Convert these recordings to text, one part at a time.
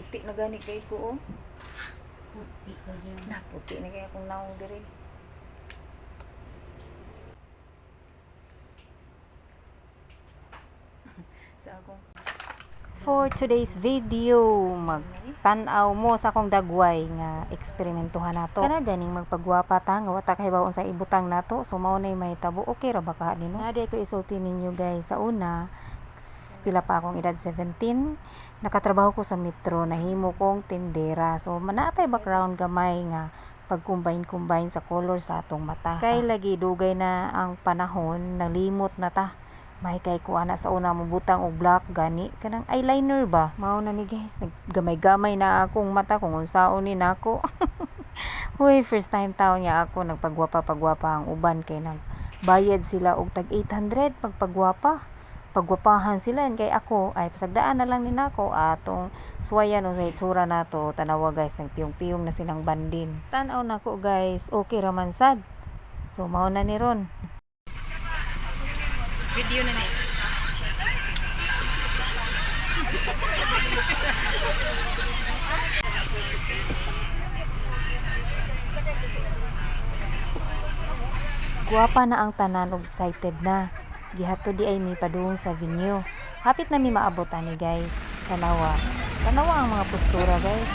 Puti na gani kay ko oh. Puti ka dyan. Na puti na kay akong naong diri. Sa akong For today's video, magtan-aw mo sa akong dagway nga eksperimentuhan nato. Kana ganing magpagwapa ta nga wa ta kahibaw unsa ibutang nato, so mao nay mahitabo. Okay ra ba ka nino? Naa ko isulti ninyo, guys. Sa una, pila pa akong edad, 17, nakatrabaho ko sa metro, nahimo kong tindera. So manaatay background gamay nga pag-combine-combine sa color sa atong mata. Kay lagi dugay na ang panahon, nalimot na ta. May kay kuha na sa una mo butang og black gani kanang eyeliner ba. Mao na ni, guys, naggamay-gamay na akong mata kung unsaon ni nako. Huy, first time taon niya ako nagpagwapa-pagwapa ang uban kay nag bayad sila og tag 800 pagpagwapa. Pagwapahan sila kay ako ay pasagdaan na lang ni nako atong suwayan o sa itsura nato. Tanawa, guys, nagpiyong-piyong na silang bandin. Tan-aw nako, guys, okay ra man sad. So mao na ni ron. Video na ni. Guwapa na ang tanan ug excited na. Gihatod di ay mi padung sa venue. Hapit na mi maabot ani, guys. Tanawa. Tanawa ang mga postura, guys.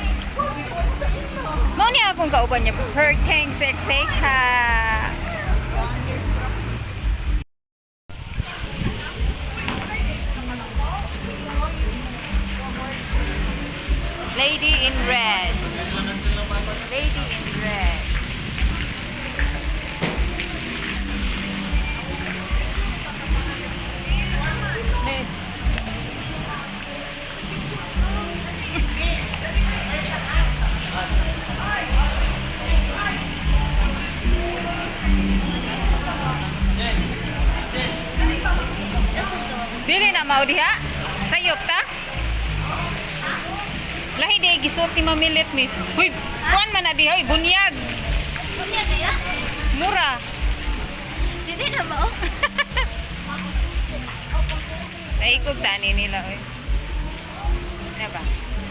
Mao ni akong kauban niya, Perteng sexy ha. Lady in red. Lady in red. Ne. Dili na mao diha. Sayop ta? Lahi di gisuot ni Mamilit ni. Huy, kuan man na diha, huy, bunyag. Puti kaya? Mura. Dili na mao. Naikog tani nila oy. Ano ba?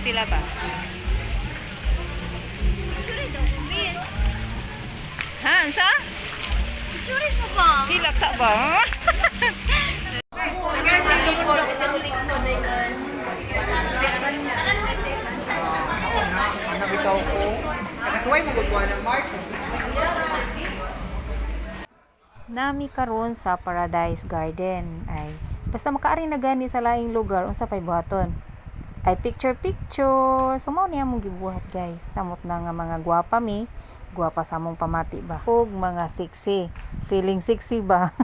Sila ba? Picture daw, miss. Ha, unsa? Picture mo ba? Hilak sa ba? Anak bitaw ko. Nakasuway mo gudwa ng March. Nami karon sa Paradise Garden ay basta makaari na gani sa laing lugar, unsa pay buhaton? Ay picture picture. So mao niya among gibuhat, guys. Samot na nga mga gwapa mi, gwapa sa among pamati ba. Ug mga sexy, feeling sexy ba?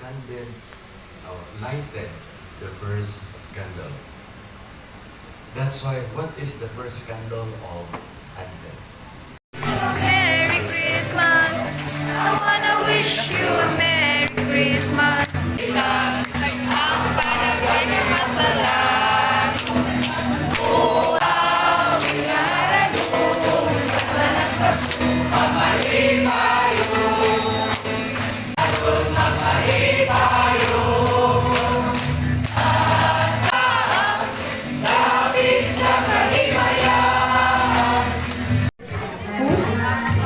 Candid or lighted the first candle. That's why, what is the first candle of Advent? Merry Christmas. I wanna wish you a Merry Christmas. Ang panaginip masala.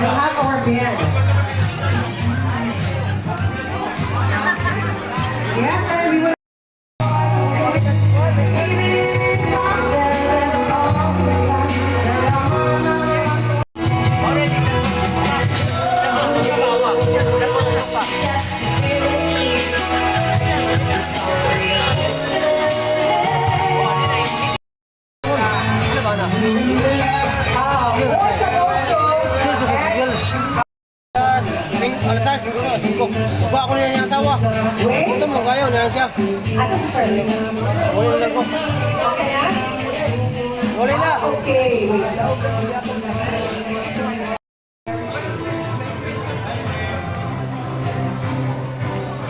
We have our band. Yes, and we will. More couples toast and Alas 6, 5. Kuha ko niya yung asawa. Wait. Ito mo kayo, na siya. Asa si sir? Wala lang ko. Okay na? Wala na. Ah, okay. Wait.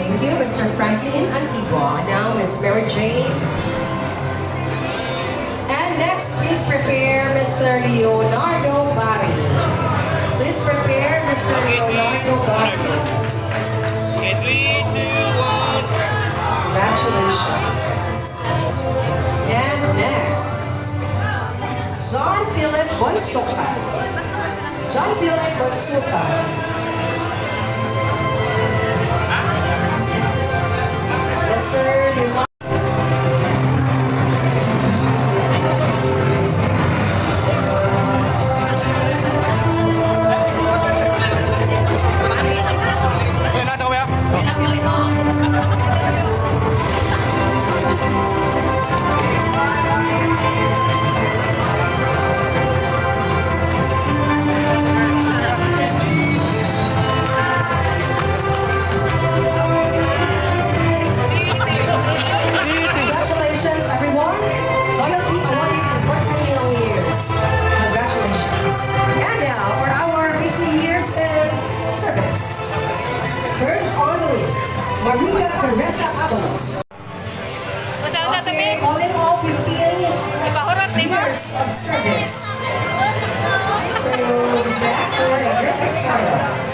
Thank you, Mr. Franklin Antigua. Now, Miss Mary Jane. And next, please prepare Mr. Leonardo Barry. Please prepare Mr. Leonardo Barry. Okay, three, two, one. Congratulations. And next, John Philip Bonsuka. John Philip Bonsuka. Mr. Leonardo. Nasa kuya? Congratulations, everyone. Loyalty awardees in 14 years. Congratulations. And now for our 50 years in service. First on the list, Maria Teresa Abalos. Unsa unsa to, Okay, Miss? calling all 15 Ipahurot nimo. years of service to be back for a group pictorial.